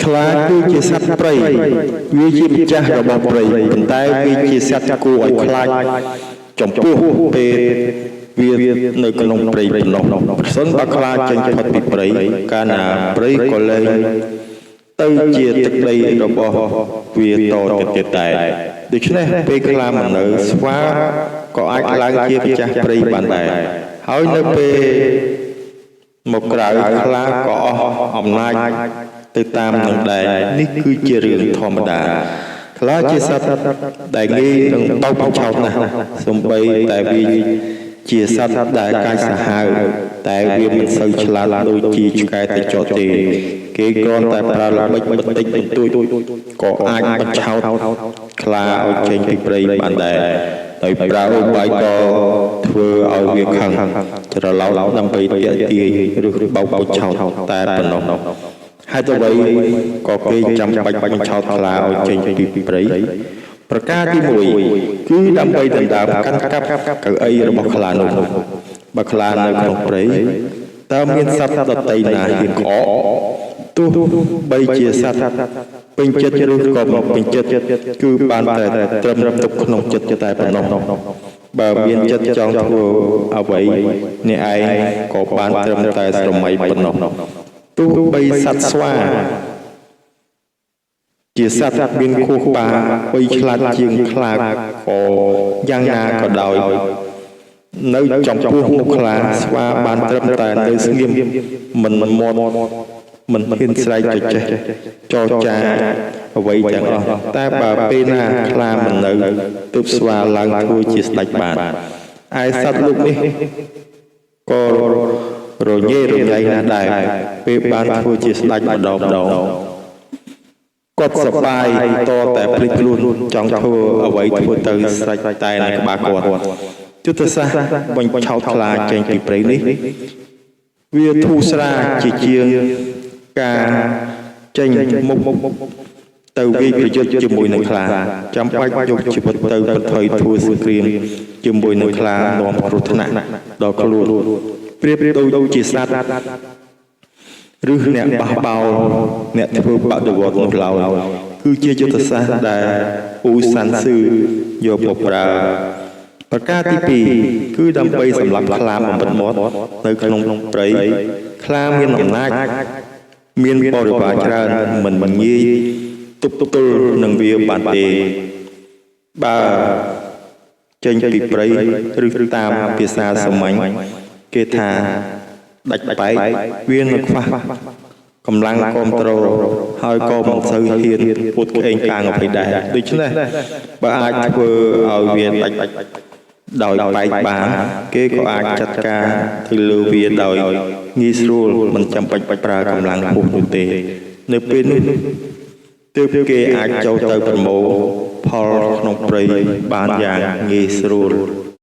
ខ្លាគឺជាសត្វព្រៃវាជាម្ចាស់របស់ព្រៃប៉ុន្តែវាជាសត្វគួរឲ្យខ្លាចចំពោះពេលវានៅក្នុងព្រៃប៉ុណ្ណោះប្រសិនបើខ្លាចេញផុតពីព្រៃកាលណាព្រៃក៏លែងទៅជាទឹកដីរបស់វាតទៅទៀតដែរដូច្នេះពេលខ្លាមិននៅស្វាក៏អាចឡើងជាម្ចាស់ព្រៃបានដែរហើយនៅពេលមកក្រៅខ្លាក៏អស់អំណាចទៅតាមនឹងដែរនេះគឺជារឿងធម្មតាខ្លាជាសត្វដែលងាយនឹងបោកបញ្ឆោតណាស់សំបីតែវាជាសត្វដែលកាចសាហាវតែវាមិនសូវឆ្លាតដូចជាឆ្កែទៅចោតទេគេគ្រាន់តែប្រើល្បិចបន្តិចបន្តួចក៏អាចបញ្ឆោតខ្លាឲ្យចេញពីព្រៃបានដែរដោយប្រើឧបាយកធ្វើឲ្យវាខឹងច្រឡោតដើម្បីទាក់ទាញឬបោកបញ្ឆោតតែប៉ុណ្ណោះហេតុអ្វីក៏គេចាំបាច់បញ្ឆោតខ្លាឲ្យចេញពីព្រៃប្រការទី1គឺដើម្បីដណ្ដើមកាន់កាប់កៅអីរបស់ខ្លានោះបើខ្លានៅក្នុងព្រៃតើមានសត្វដទៃណាហ៊ានក្អកទោះបីជាសត្វពេញចិត្តឬក៏មិនពេញចិត្តគឺបានតែត្រឹមទុកក្នុងចិត្តតែប៉ុណ្ណោះបើមានចិត្តចង់ធ្វើអ្វីអ្នកឯងក៏បានត្រឹមតែស្រមៃប៉ុណ្ណោះទោះបីសត្វស្វាជាសត្វមានខួរក្បាលវៃឆ្លាតជាងខ្លាក៏យ៉ាងណាក៏ដោយនៅចំពោះមុខខ្លាស្វាបានត្រឹមតែនៅស្ងៀមមិនមាត់មិនហ៊ានស្រែកទៅចេះចរចាអ្វីទាំងអស់តែបើពេលណាខ្លាមិននៅទើបស្វាឡើងធ្វើជាស្ដេចបានឯសត្វលោកនេះក៏រញ៉េរញ៉ៃណាស់ដែរពេលបានធ្វើជាស្ដេចម្ដងម្ដងគាត់សប្បាយតតែភ្លេចខ្លួនចង់ធ្វើអ្វីធ្វើទៅស្រេចតែនៅក្បាលគាត់យុទ្ធសាស្ត្របញ្ឆោតខ្លាចេញពីព្រៃនេះវាធូរស្រាលជាជាងការចេញមុខទៅវាយប្រយុទ្ធជាមួយនឹងខ្លាចាំបាច់យកជីវិតទៅបន្ថយធ្វើសង្គ្រាមជាមួយនឹងខ្លានាំគ្រោះថ្នាក់ដល់ខ្លួនប្រៀបដូចជាសត្វឬអ្នកបះបោរអ្នកធ្វើបដិវត្តនោះឡើយគឺជាយុទ្ធសាស្ត្រដែលអ៊ូសាន់ស៊ឺយកមកប្រើប្រការទី2គឺដើម្បីសម្លាប់ខ្លាបំបិតមាត់នៅក្នុងព្រៃខ្លាមានអំណាចមានបរិវារច្រើនមិនងាយទប់ទល់នឹងវាបានទេបើចេញពីព្រៃឬតាមភាសាសាមញ្ញគេថាដាច់បែកវានឹងខ្វះកម្លាំងគ្រប់គ្រងហើយក៏មិនសូវហ៊ានពួតក្អេងកាងអ្វីដែរដូច្នេះបើអាចធ្វើឲ្យវាដាច់ដោយបែកបានគេក៏អាចចាត់ការទៅលើវាដោយងាយស្រួលមិនចាំបាច់ប្រើកម្លាំងហួសនោះទេនៅពេលនេះទើបគេអាចចូលទៅប្រមូលផលក្នុងព្រៃបានយ៉ាងងាយស្រួល។